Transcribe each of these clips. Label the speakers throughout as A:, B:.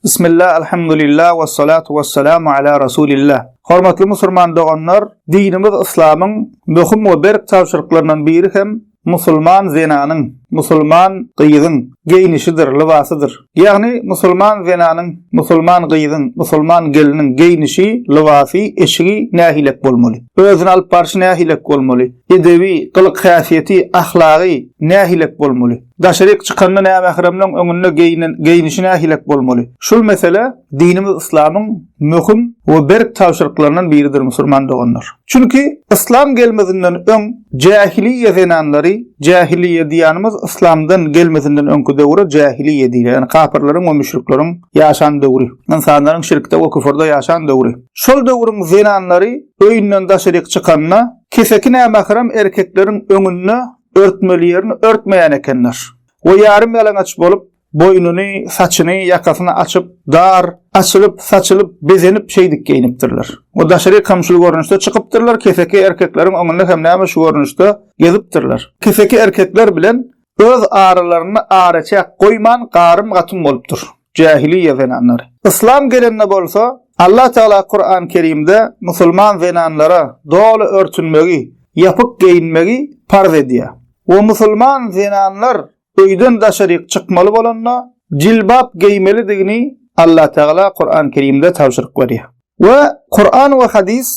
A: Bismillah, Alhamdulillah, wessalatu wessalamu ala Rasulillah. Hormatly musulman doganlar, dinimiz yslamyň möhüm we berk tabşyryklaryndan biri hem musulman zenanyň, musulman gyzyň geýnişidir, lybasydyr. Ýagny musulman zenanyň, musulman gyzyň, musulman gelniň geýnişi, lybasy, eşigi nähilek bolmaly? Özüni alyp barşy nähilek bolmaly? Edebi, gylyk-häsiýeti, ahlagy nähilek bolmaly? Daşaryk çykanda nämähremleň öňünde geýnen geýnişi nähilek bolmaly? Şul mesele dinimiz yslamyň möhüm we berk tabşyryklaryndan biridir musulman doganlar. Çünki yslam gelmezinden öň jähiliýe zenanlary, jähiliýe diýýänimiz yslamdan gelmezinden öňki döwre jähiliýe diýilýär, ýagny kapyrlaryň we müşrikleriň ýaşan döwri, ynsanlaryň şirkde we küfürde ýaşan döwri. Şol döwrüň zenanlary öýünden daşaryk çykanda keseki nämährem erkekleriň öňünde örtmeli ýerini örtmeýän ekenler. We ýarym ýalaňaç bolup, boýnuny, saçyny, ýakasyny açyp, dar, açylyp, saçylyp, bezenip şeýdip geýnipdirler. We daşaryk hem şul görnüşde çykypdyrlar, keseki erkekleriň öňünde hem näme şu görnüşde gezipdirler. Keseki erkekler bilen öz aralarynda araçäk goýman garym-gatym bolupdyr. Jähiliýe zenanlary. Yslam gelende bolsa, Allah Tagala Kuran Kerimde musulman zenanlara doly örtünmegi, ýapyk geýinmegi parz edýär. We musulman zenanlar öýden daşaryk çykmaly bolanda jilbap geýmelidigini Allah Tagala Kuran Kerimde tabşyryk berýär. We Kuran we hadys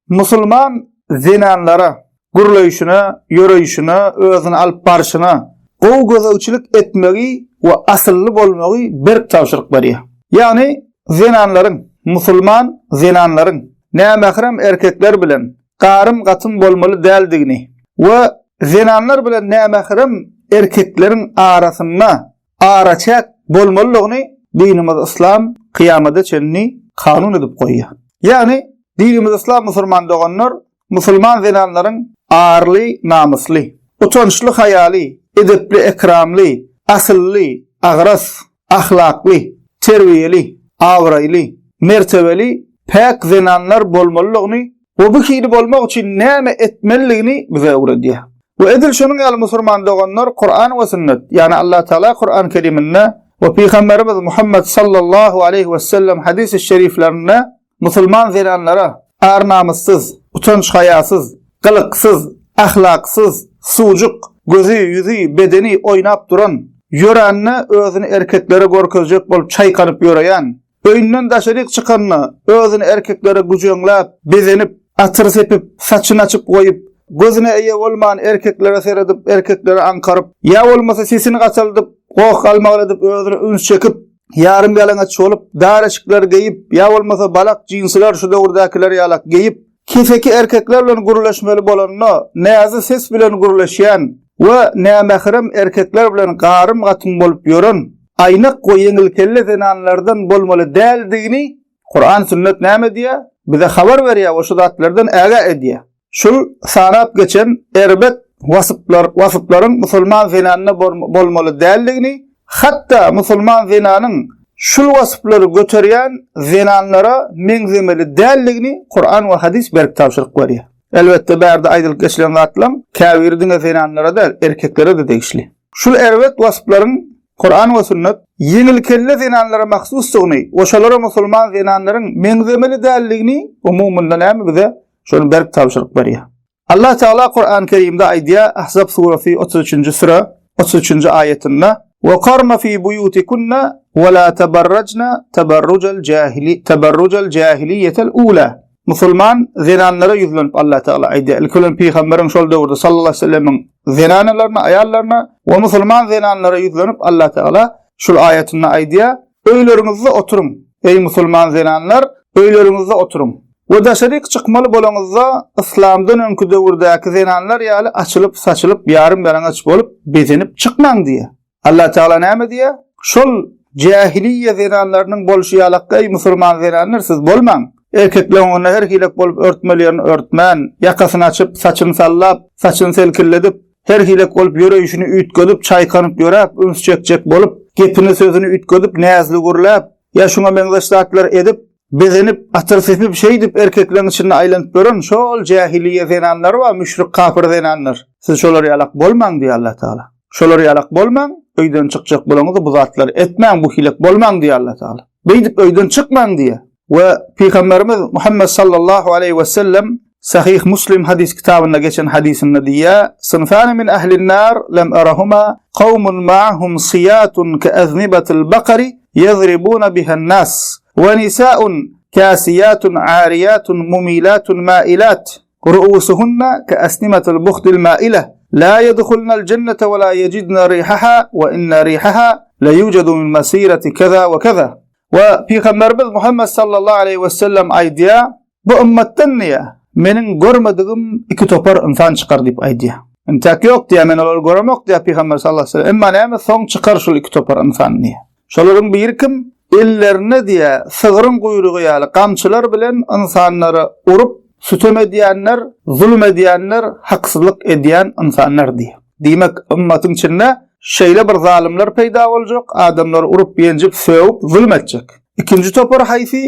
A: Musulman zenanlara gürleýşine, ýöreýşine, özüni alyp barşyna gowy gözegçilik etmegi we asylly bolmagy berk tabşyryk berýär. Ýagny zenanlaryň, musulman zenanlaryň nämährem erkekler bilen garym-gatym bolmaly däldigini we zenanlar bilen nämährem erkekleriň arasynda araçäk bolmalydygyny dinimiz yslam kyýamada çenli kanun edip goýýar. Ýagny dinimiz yslam musulman doganlar musulman zenanlaryň arly namysly, utançly haýaly, edepli ekramly, asylly, agras, ahlakly, terbiýeli, abraýly, mertebeli, päk zenanlar bolmalydygyny we bu hili bolmak üçin näme etmelidigini bize öwredýär. We edil şonuň ýaly musurman doganlar Kuran we sünnet, ýagny Allah Tagala Kuran Keriminde we Pygamberimiz Muhammed sallallahu aleýhi we sellem hadys-y şeriflerinde musulman zenanlara ar-namyssyz, utanç-haýasyz, gylyksyz, ahlaksyz, suwjuk, gözi, ýüzi, bedeni oýnap duran, ýörände özüni erkeklere görkezjek bolup çaýkanyp ýöreýän, Öýünden daşaryk çykanda, özüni erkeklere güjeňläp, bezenip, atyr sepip, saçyny açyp goýup, gözüne eýe bolman erkeklere seredip, erkeklere aňkaryp, ýa bolmasa sesini gataldyp, goh-galmagal edip özüne üns çekip, ýarym ýalaňaç bolup, dar eşikler geýip, ýa bolmasa balak, jinsiler şu döwürdäkiler ýalak geýip, keseki erkekler bilen gürleşmeli bolanda, näzi ses bilen gürleşýän we nämährem erkekler bilen garym-gatym bolup ýören, aýnak we ýeňilkelle zenanlardan bolmaly däldigini Kuran sünnet näme diýýär? Bize habar berýär we şu zatlardan ägä edýär. Şul sanap geçen erbet wasyplar, wasyplaryň musulman zenanynda bolmaly däldigini, hatda musulman zenanyň şul wasyplary göterýän zenanlara meňzemeli däldigini Kuran we hadys berk tabşyryk berýär. Elbetde bärde aýdylyp geçilen zatlaryň käbiri diňe zenanlara däl, erkeklere-de degişli. Şul erbet wasplaryň Kuran we sünnet ýeňilkelle zenanlara mahsusdygyny we şolara musulman zenanlaryň meňzemeli däldigini umumynda näme bize şony berk tabşyryk berýär. Allah Teala Kuran Kerimde aýdýar Ahzab surasy 33-nji süre 33-nji aýatynda Wa karna fi buýutikunna we la tabarrajna tabarrujal jahili tabarrujal jahiliýetel ula Musulman zenanlara ýüzlenip Allah Teala aýdýar. Ilki bilen pygamberiň şol döwürde sallallahu aleyhi ve sellemiň zenanalaryna, aýallaryna we musulman zenanlara ýüzlenip Allah Teala şul aýatynda aýdýar: Öýleriňizde oturyň, eý musulman zenanlar, öýleriňizde oturyň. We daşaryk çykmaly bolaňyzda yslamdan öňki döwürdäki zenanlar ýaly açylyp, saçylyp, ýarym ýalaňaç bolup, bezenip çykmaň diýýär. Allah Teala näme diýýär? Şol jähiliýe zenanlarynyň bolşy ýalakka eý musulman zenanlar siz bolmaň. Erkekleň öňünde her hilek bolup örtmeli ýerini örtmän, ýakasyny açyp, saçyny sallap, saçyny selkilledip, her hilek bolup ýöreýşini üýtgedip, çaýkanyp ýöräp, üns çekjek bolup, gepini sözüni üýtgedip, näzli gürläp, ýa şuňa meňzeş zatlar edip, bezenip, atyr sepip, şeýdip erkekleň içinde aýlanyp ýören şol jähiliýe zenanlary bar, müşrik kapyr zenanlar. Siz şolar ýalak bolmaň diýýär Allah Tagala. Şolar ýalak bolmaň, öýden çykjak bolaňyzda bu zatlary etmäň, bu hilek bolmaň diýýär Allah Tagala. Beýdip öýden çykmaň diýýär. We Pygamberimiz Muhammet sallallahu aleýhi we sellem Sahyh Muslim hadys kitabynda geçen hadysynda diýýär, Synfani min ahlin nar lem arahuma kawmun ma'ahum siyatun keaznibatil bakari yadribuna bihan nas we nisaun kasiyatun ariyatun mumilatun mailat ru'usuhunna keasnimatil buhtil maile la yedhulnal cennete ve la yecidne rihaha ve inne rihaha le yujadu min masirati keza ve keza. We Pygamberimiz Muhammet sallallahu aleýhi we sellem aýdýar, Bu ymmatdan diýýär, meniň görmedigim iki topar ynsan çykar diýip aýdýar. Entäk ýok diýýär, men olary göremok diýýär Pygamber sallallahu aleýhi we sellem. Emma näme soň çykar şul iki topar ynsan diýýär. Şolaryň biri kim? Ellerinde diýýär, sygryň guýrugy ýaly gamçylar bilen ynsanlara urup, sütem edýänler, zulum edýänler, haksyzlyk edýän ynsanlar diýýär. Diýmek, ymmatyň içinde şeýle bir zalymlar peýda boljak, adamlary urup, ýenjip, sögüp, zulum etjek. Ikinji topar haýsy?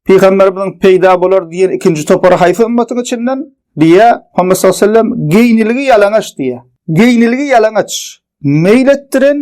A: Pygamberimiziň peýda bolar diýen ikinji topary haýsy ymmatyň içinden? Diýýär, Muhammet sallallahu aleyhi ve sellem, geýniligi ýalaňaç diýýär. Geýniligi ýalaňaç. Meýl etdiren,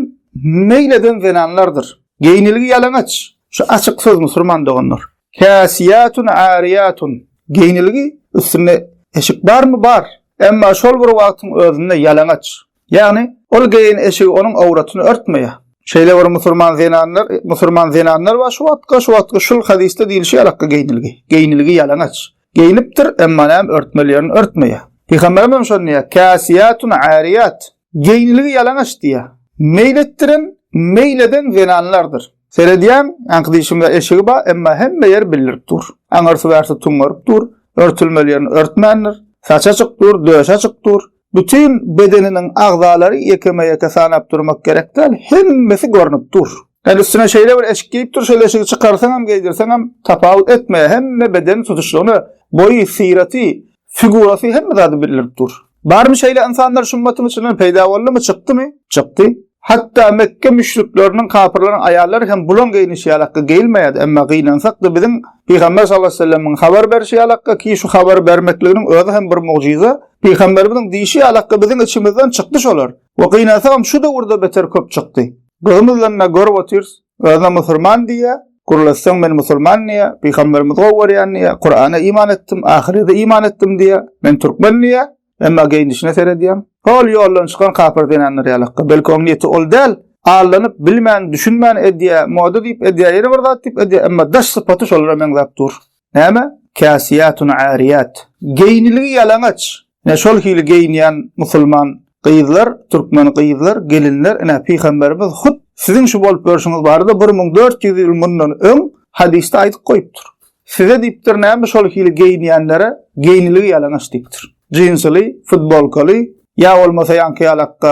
A: meýl eden zenanlardyr. Geýnilgi ýalaňaç. Şu açyk söz musurman doganlar. Käsiýatun ariýatun. Geýnilgi üstünde eşik barmy? Bar. Emma şol bir wagtyň özünde ýalaňaç. Ýagny ol geýen eşigi onuň awratyny örtmeýär. Şeýle bir musurman zenanlar, musurman zenanlar bar şu wagtky, şu wagtky şul hadysda diýilişi ýalakky geýnilgi. Geýnilgi ýalaňaç. Geýnipdir, emma näme örtmeli ýerini örtmeýär. Pygamberimiz hem şony diýýär. Käsiýatun ariýat. Geýniligi ýalaňaç diýýär. Meýl etdiren, meýl eden zenanlardyr. Seredýäň, ýaňky diýşim ýaly eşigi bar, emma hemme ýeri bildirip dur. Aňyrsy-bärsi tuňňaryp dur, örtülmeli ýerini örtmändir. Saçy açyk dur, döşi açyk dur. Bütin bedeniniň agzalary ýekeme-ýeke sanap durmak gerek däl, hemmesi görnüp dur. Ýöne üstüne şeýle bir eşik geýip dur, şol eşigi çykarsaňam, geýdirseňem tapawut etmeýär. Hemme bedeni tutuşlygyna, boýy, syraty, figurasy hemme zady bildirip dur. Barmy şeýle ynsanlar şu ümmatyň içinden peýda boldumy, çykdymy? Çykdy. Hatda Mekge müşrikleriniň, kapyrlaryň aýallary hem bulaň geýnişi ýalakga geýilmeýärdi. Emma gynansak-da biziň Pygamber sallallahu aleýhi we sellemiň habar berşi ýalakga ki şu habary bermekliginiň özi hem bir mugjyza, Pygamberimiziň diýşi ýalakga biziň içimizden çykdy şolar. We gynansagam şu döwürde beter köp çykdy. Gyzymyz bilen-de görüp otyrys. Özüne musurman diýýär. Gürletseň men musulman diýýär. Pygamberimizi gowy görýän diýýär. Kurana iman etdim, ahyrete iman etdim diýýär. Men türkmen diýýär. Emma geýnişine seredýäň. Hol ýoldan çykan kapyr zenanlar ýalakka. Belki oň niýeti ol däl. Aldanyp, bilmän, düşünmän edýär, moda diýip edýär, ýene bir zat diýip edýär. Emma daş sypaty şolara meňzäp dur. Näme? Käsiýatun ariýat. Geýniligi ýalaňaç. Ine şol hili geýinýän musulman gyzlar, türkmen gyzlar, gelinler, ine pygamberimiz hut siziň şu bolup ýörşüňiz barada 1400 ýyl mundan öň hadysda aýdyp goýupdyr. Size diýipdir näme şol hili geýinýänlere geýniligi ýalaňaç diýipdir. Jinsyly, futbolkaly, ýa bolmasa ýaňky ýalakda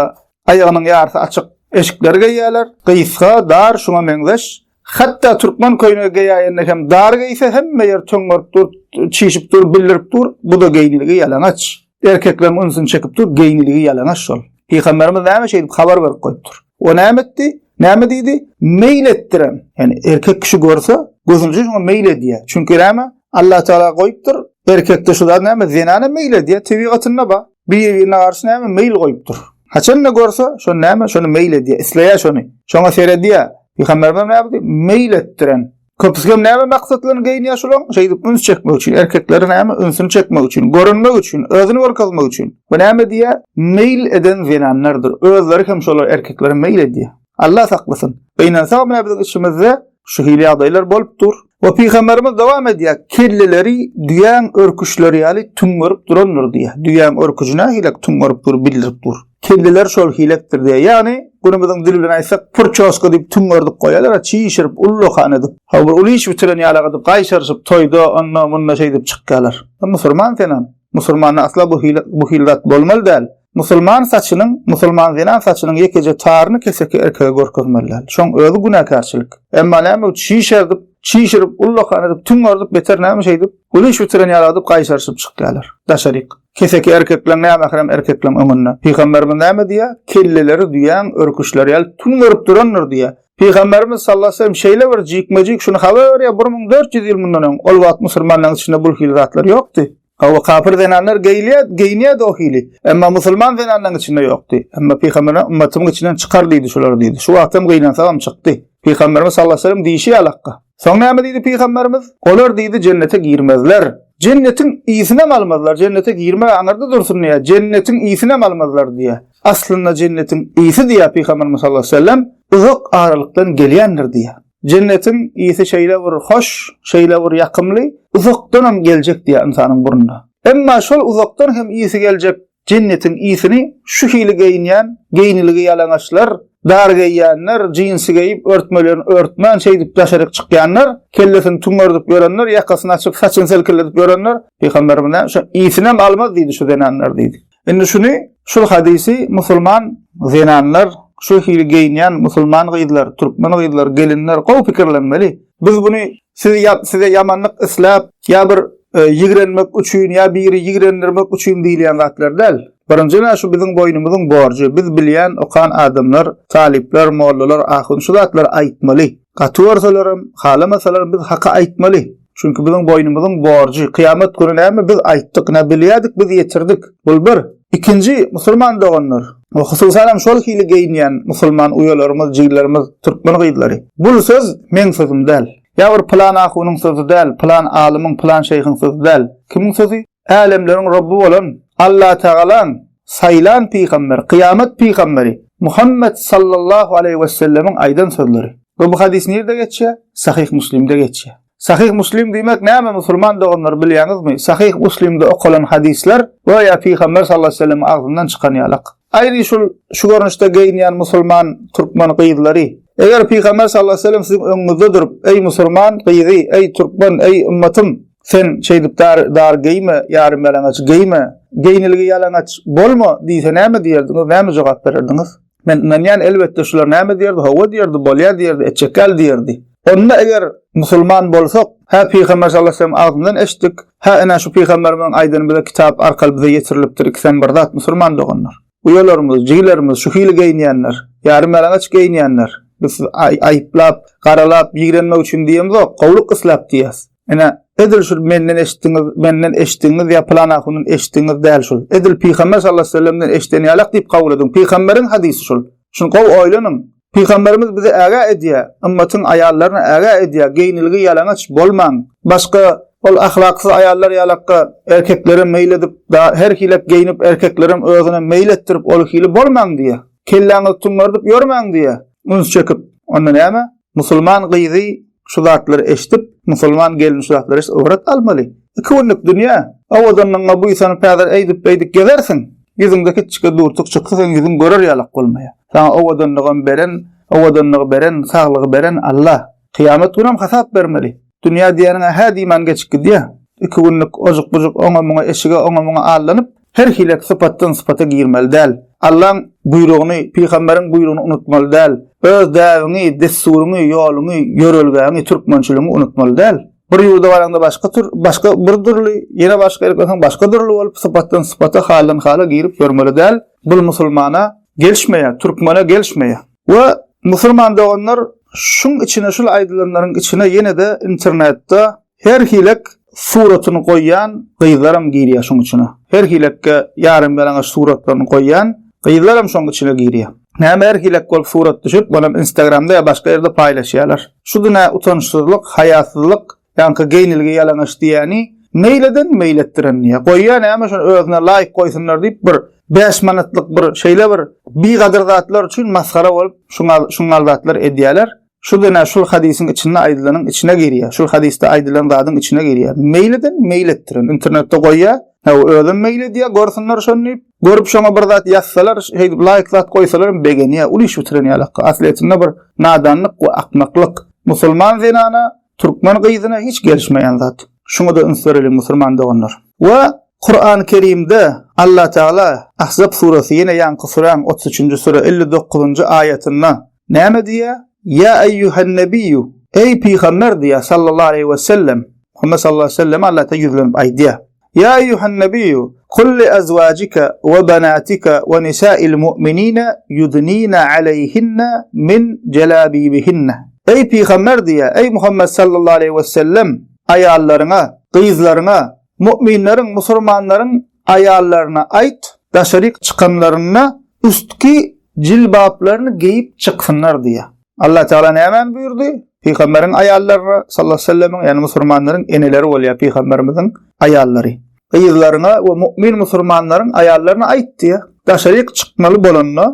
A: aýagynyň ýarysy açyk eşikleri geýýärler. Gysga, dar, şuňa meňzeş. Hatda türkmen köýnegi geýäýende hem dar geýse hemme ýer töňňerip dur, çişip dur, bildirip dur. Bu-da geýniligi ýalaňaç. Erkekleriň ünsüni çekip dur, geýniligi ýalaňaç şol. Pygamberimiz näme şeýdip habar berip goýupdyr. O näme etdi? Näme diýdi? Meýil etdiren. Ýani erkek kişi görse, gözüni şoňa meýil edýär. Çünki näme? Allah Taala goýupdyr. Erkekde şu zat näme? Zenana meýil edýär, tebigatynda bar. Bir-birine garşy näme? Meýil goýupdyr. Haçanda görse, şony näme? Şony meýil edýär, isleýär şony. Şoňa seredýär. Pygamberimiz näme diýdi? Meýil etdiren. Köpüsi hem näme maksat bilen geýinýär şulaň? Şeýdip üns çekmek üçin, erkekleri näme ünsüni çekmek üçin, görünmek üçin, özüni görkezmek üçin. Bu näme diýýär? Meýil eden zenanlardyr. Özleri hem şolar erkeklere meýil edýär. Allah saklasyn. Gynansagam ine biziň içimizde şu hili ýagdaýlar bolup dur. We pygamberimiz dowam edýär, kelleleri düýäň örküçleri ýaly tüňňerip durandyr diýýär. Düýäň örküji nähilek tüňňerip dur, bildirip dur. Kelleler şol hilekdir diýýär. Ýagny, günümiziň dili bilen aýtsak, purçoska diýip tüňňerdip goýarlar, çişirip, ullakan edip. Hawa, bir uly iş bitiren ýalak edip, gaýşaryşyp, toýda, onda, munda şeýdip çykýarlar. Musurman senem. Musulmanda asla bu hili, bu hili zat bolmaly däl. Musulman saçynyň, musulman zenan saçynyň ýekeje taryny keseki erkege görkezmeli däl. Şoň özi günäkärçilik. Emma näme çişerdip, çişirip, ullakan edip, tüňňerdip, beter näme şeýdip, uly iş bitiren ýaly edip gaýşaryşyp çykýarlar. Daşaryk. Keseki erkekleň nämährem erkekleň öňünde. Pygamberimiz näme diýýär? Kelleleri düýäň örküçleri ýaly tüňňerip durandyr diýýär. Pygamberimiz sallallahu aleyhi ve sellem şeýle bir jikme-jik şuny habar berýär, 1400 ýyl mundan öň. Ol wagt musulmanlaryň içinde bu hili zatlar ýokdy. Hawa, kapyr zenanlar geýilýär, geýinýärdi o hili. Emma musulman zenanlaryň içinde ýokdy. Emma pygamberimiz ümmetimiň içinden çykar diýdi şular diýdi. Şu wagtam gynansagam çykdy. Pygamberimiz sallallahu aleyhi ve sellem diýşi ýalakka. Soň näme diýdi pygamberimiz? Olar diýdi jennete girmezler. Jennetiň ysynam almazlar, jennete girmek aňyrda dursun diýýär. Jennetiň ysynam almazlar diýýär. Aslynda jennetiň ysy diýýär pygamberimiz sallallahu aleyhi ve sellem uzak aralykdan gelýändir diýýär. Jennetiň ysy şeýle bir hoş, şeýle bir ýakymly, uzakdanam geljek diýýär ynsanyň burnuna. Emma şol uzakdan hem ysy geljek Jennetiň ysyny şu hili geýinýän, geýniligi ýalaňaçlar, dar geýýänler, jinsi geýip, örtmelerini örtmän şeýdip daşaryk çykýanlar, kellesini tüňňerdip ýörenler, ýakasyny açyp, saçyny selkilledip ýörenler, Pygamberimiz näme, şo ysynam almaz diýdi şu zenanlar diýdi. Indi şuny, şul hadysy musulman zenanlar, şu hili geýinýän musulman gyzlar, türkmen gyzlar, gelinler gowy pikirlenmeli. Biz buny siz ýa size ýamanlyk isläp, ýa bir ýigrenmek üçin, ýa biri ýigrendirmek üçin diýilýän zatlar däl. Birinjiden şu biziň boýnumyzyň borjy. Biz bilýän, okan adamlar, talyplar, mollalar, ahun şu zatlary aýtmaly. Gaty görselerem, halamasalaram biz haky aýtmaly. Çünki biziň boýnumyzyň borjy. Kyýamat güni näme biz aýtdyk, nä bilýärdik biz ýetirdik. Bul bir. Ikinji, musulman doganlar, we hususanam şol hili geýinýän musulman uýalarymyz, jiglerimiz, türkmen gyzlary. Bul söz meň sözüm däl. Ýa bir pylan ahunyň sözi däl, pylan alymyň, pylan şeýhiň sözi däl. Kimiň sözi? Älemleriň Robby bolan Allatagalaň saýlan pygamberi, kyýamat pygamberi Muhammet sallallahu aleýhi wesellemiň aýdan sözleri. We bu hadys nirde geçýär? Sahyh Muslimde geçýär. Sahyh Muslim diýmek näme musulman doganlar bilýäňizmi? Sahyh Muslimde okalan hadyslar göýä pygamber sallallahu aleýhi wesellemiň agzyndan çykan ýalak. Aýry şul şu görnüşde geýinýän musulman türkmen gyzlary. Eger pygamber sallallahu aleýhi wesellem siziň öňüňizde durup, eý musulman gyzy, eý türkmen, eý ymmatym, sen şeýdip dar dar geýme, ýarym ýalaňaç geýme, geýnilgi ýalaňaç bolma diýse näme diýerdiňiz, näme jogap bererdiňiz? Men ynanýan elbetde şular näme diýerdi, hawa diýerdi, bolýar diýerdi, etjek ýaly diýerdi. Onda eger musulman bolsak, hä pygamber sallallahu aleýhi we sellem agzyndan eşitdik, hä ene şu pygamberimiziň aýdany bize kitap arkaly bize ýetirilipdir, ikisem bir zat musulman doganlar. Uýalarymyz, jigilerimiz şu hili geýinýänler, ýarym ýalaňaç geýinýänler, biz sizi aýyplap, garalap, ýigrenmek üçin diýemzok, gowulyk isläp diýýäs. Ine, edil şul menden eşitdiňiz, menden eşitdigiňiz ýa pylan ahundan eşitdigiňiz däl şul. Edil pygamber sallallahu aleýhi we sellemden eşiden ýalak diýip kabul ediň. Pygamberiň hadysy şul. Şuny gowy oýlanyň. Pygamberimiz bizi ägä edýär, ymmatyň aýallaryny ägä edýär, geýnilgi ýalaňaç bolmaň. Başga ol ahlaksyz aýallar ýalakka erkeklere meýil edip, da her hilek geýnip erkeklerem özüne meýil etdirip ol hili bolmaň diýýär. Kelläňizi tüňňerdip ýörmäň diýýär. Üns çekip. Onda näme? Musulman gyzy şu zatlary eşidip, musulman gelni şu zatlary eşidip ybrat almaly. Iki günlük dünýä. Owadanlygyňa buýsanyp häzir eýdip-beýdip gezersiň. Ýüzüňde kiçijik durtuk çyksa seň ýüzüň görer ýalak bolmaýar. Saňa owadanlygam beren, owadanlygy beren, saglygy beren Alla. Kyýamat günem hasap bermeli. Dünýä diýeniň-ä hä diýmän geçip gidýär. Iki günlük ojuk-bujuk oňa-muňa eşige oňa-muňa allanyp, Her hili sypatdan sypata girmeli däl. Allaň buýrugyny, pygamberiň buýrugyny unutmaly däl. Öz däbiňi, dessuryňy, ýoluňy, ýörelgäňi, türkmençiligiňi unutmaly däl. Bir ýurda baraňda başga tür, başga bir dürli, ýene başga ýere barsaň başga dürli bolup, sypatdan sypata, haldan hala girip ýörmeli däl. Bul musulmana gelişmeýär, türkmene gelişmeýär. We musulman doganlar şuň içine şul aýdylanlaryň içine ýene-de internetde Her hilek suratyny goýýan gyzlaram girýär şoň içine. Her hilekke ýarym ýalaňaç suratlaryny goýýan gyzlaram şoň içine girýär. Näme her hilek bolup surat düşüp, onam instagramda ýa başga ýerde paýlaşýarlar. Şu dünä utançsyzlyk, haýasyzlyk, ýaňky geýnilgi ýalaňaç diýýäni meýil eden meýil etdiren diýýär. Goýýar näme şony özüne laýk goýsunlar diýip bir 5 manatlyk bir şeýle bir bigadyr zatlar üçin masgara bolup şuňa şuňal zatlar edýärler. Şu dene şul hadysyň içinde aýdylanyň içine girýär. Şul hadysda aýdylan zadyň içine girýär. Meýil eden, meýil etdiren. Internetde goýýar. Hawa, özem meýil edýär, görsünler şony diýip. Görüp şoňa bir zat ýazsalar, şeýdip laýk zat goýsalar hem begenýär. Uly iş bitiren ýalak. Aslyýetinde bir nadanlyk we akmaklyk. Musulman zenana, türkmen gyzyna hiç gelişmeýän zat. Şuňa-da üns bereliň musulman doganlar. We Kurany Kerimde Allah Tagala Ahzab surasy ýene ýaňky süräň 33-nji süre 59-njy aýatynda Näme diýýär? Ýa eýýuhen-nebiyyu, eý pygamber diýýär, sallallahu aleýhi we sellem. Muhammet sallallahu aleýhi we selleme Allah Taala ýüzlenip aýdýar. Ýa eýýuhen-nebiyyu, kul li azwajika we banatika we nisa'il mu'minina yudnina aleýhinna min jelabibihinna. Eý pygamber diýýär, eý Muhammet sallallahu aleýhi we sellem, aýallaryňa, gyzlaryňa, mu'minleriň, musulmanlaryň aýallaryna aýt, daşaryk çykanlarynda üstki jilbaplaryny geýip çyksynlar diýýär. Allah Teala nämäni buýurdy? Pygamberiň aýallaryna sallallahu aleyhi ve sellemiň, ýagny musulmanlaryň eneleri bolýar pygamberimiziň aýallary. Gyzlaryňa we mu'min musulmanlaryň aýallaryna aýt diýýär. Daşaryk çykmaly bolanda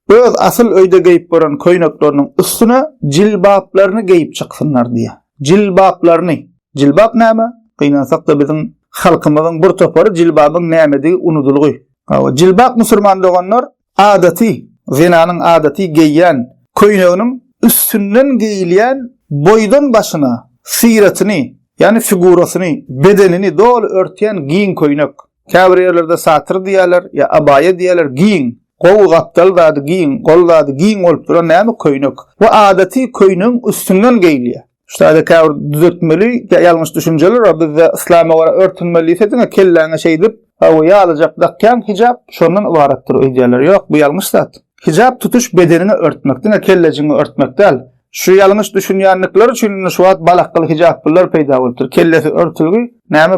A: öz asyl öýde geýip bolan köýnekleriniň üstüne jilbaplaryny geýip çyksynlar diýýär. Jilbaplaryny. Jilbap näme? Gynansak-da biziň halkymyzyň bir topary jilbabyň nämedigi unudylgy. Hawa, jilbap musulman doganlar Adaty, zenanyň adaty geýýän köýneginiň üstünden geýilýän boýdan başyna syratyny, ýagny figurasyny, bedenini doly örtýän giň köýnek. Käbir ýerlerde satyr diýýärler ýa abaýa diýýärler, giň, gowy gapdal zady giň, gol zady giň bolup duran näme köýnek. Bu adaty köýnegiň üstünden geýilýär. Şu taýda käbir düzetmeli ýalňyş düşünjeler bar. Bizde yslama görä örtünmeli diýse diňe kelläňe şeýdip, hawa ýalyjak dakýaň hijap, şondan ybaratdyr öýdýärler. Ýok, bu ýalňyş zat. Hijap tutuş bedeniňi örtmek, diňe kellejigiňi örtmek däl. Şu ýalňyş düşünýänlikleri üçin indi şu wagt balakly hijaplylar peýda bolupdyr. Kellesi örtülgi, näme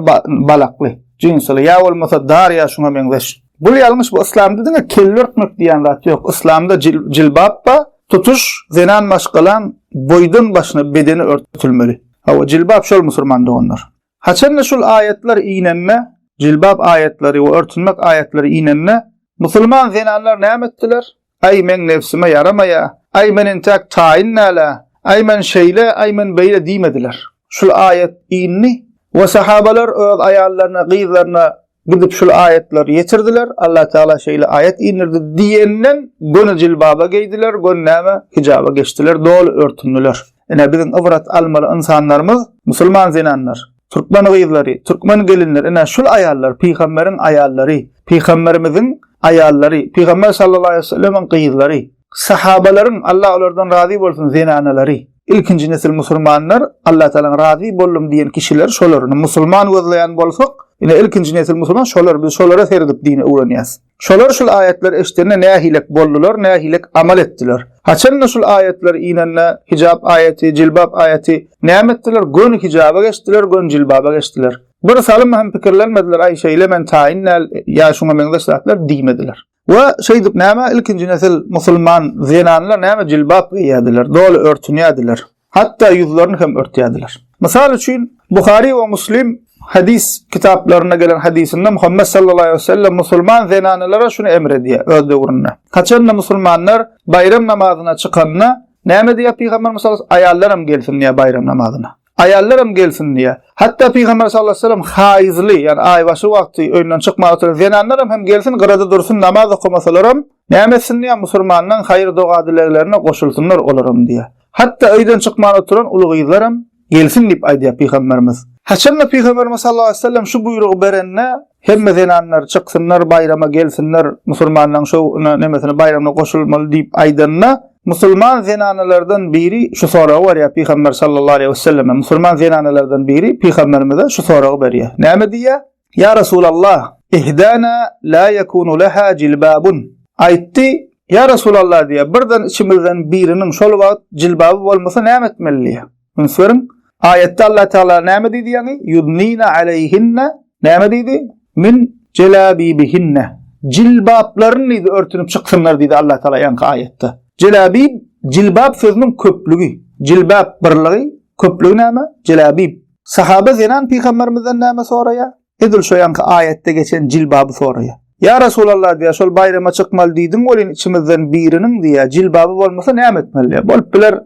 A: balakly, jinsyly ýa bolmasa dar ýa şuňa meňzeş. Bul ýalňyş bu yslamda diňe kelle örtmek diýen zat ýok. Yslamda jilbap bar, tutuş zenan maşgalaň boýdan başyna bedeni örtülmeli. Hawa jilbap şol musurman doganlar. Haçanda şul aýatlar inende, jilbap aýatlary we örtünmek aýatlary inende, musulman zenanlar näme etdiler? Aý meň nebsime ýaramaýa, aý men entäk taýyn dälä, aý men şeýle, aý men beýle diýmediler. Şul aýat indi we sahabalar öz aýallaryna, gyzlaryna gidip şul aýatlary ýetirdiler, Allah Tagala şeýle aýat indirdi diýenden göni jilbaba geýdiler, göni näme, hijaba geçdiler, doly örtündiler. Ine biziň ybrat almaly ynsanlarymyz musulman zenanlar. Türkmen gyzlary, türkmen gelinleri, ine şul aýallar, pygamberiň aýallary, pygamberimiziň aýallary, pygamber sallallahu aleýhi we sellemiň gyzlary, sahabalaryň, Allah olardan razy bolsun, zenanalary, ilkinji nesil musulmanlar, Allah Tagalaň razy boldum diýen kişileri şolar. Ine musulman gözleýän bolsak, ine ilkinji nesil musulman şolar, biz şolara seredip dini öwrenýäs. Şolar şul aýatlary eşidende nähilek boldular, nähilek amal etdiler? Haçanda şul aýatlar inende, hijap aýaty, jilbap aýaty, näme etdiler? Göni hijaba geçdiler, göni jilbaba geçdiler. Bir salym hem pikirlenmediler, aý şeýle men taýyn däl, ýa şuňa meňzeş zatlar diýmediler. We şeýdip näme ilkinji nesil musulman zenanlar näme jilbap geýýärdiler, doly örtünýärdiler. Hatda ýüzlerini hem örtýärdiler. Mysal üçin, Buhary we Muslim hadys kitaplarynda gelen hadysynda Muhammet sallallahu aleýhi we sellem musulman zenanalara şuny emr edýär öz döwründe. Haçanda musulmanlar baýram namazyna çykanda, näme diýýär Pygamberimiz sallallahu aleýhi we sellem? Aýallaram gelsin diýýär baýram namazyna. Aýallaram gelsin diýýär. Hatda Pygamber sallallahu aleýhi we sellem haýyzly, ýagny aýbaşy wagty öýünden çykman oturan zenanlaram hem gelsin, gyrada dursun, namaz okamasalaram, näme etsin diýýär, musulmanlaryň haýyr-doga-dileglerine goşulsynlar olaram diýýär. Hatda öýden çykman oturan uly gyzlaram gelsin diýip aýdýar pygamberimiz. Haçanda pygamberimiz sallallahu aleýhi we sellem şu buýrugy berende, hemme zenanlar çyksynlar, baýrama gelsinler, musulmanlaryň şo nemesine baýramyna goşulmaly diýip aýdanda, musulman zenanalardan biri şu soragy berýär pygamber sallallahu aleýhi we selleme. Musulman zenanalardan biri pygamberimize şu soragy berýär. Näme diýýär? Ýa Resulallah, ihdana la ýekunu leha jilbabun. Aýtdy, Ýa Resulallah diýýär, birden içimizden biriniň şol wagt jilbaby bolmasa näme etmeli diýýär. Üns beriň, aýatda Allah Tagala näme diýdi ýaňy? Yudnina aleýhinne näme diýdi? Min jelabibihinne. Jilbaplaryny diýdi örtünip çyksynlar diýdi Allah Tagala ýaňky aýatda. Jelabib, jilbap sözüniň köplügi. Jilbap birligi, köplügi näme? Jelabib. Sahaba zenan pygamberimizden näme soraýar? Edil şo ýaňky aýatda geçen jilbaby soraýar. Ýa Resulallah diýýär, şol baýrama çykmaly diýdiň welin içimizden biriniň diýýär, jilbaby bolmasa näme etmeli diýýär. Bolup biler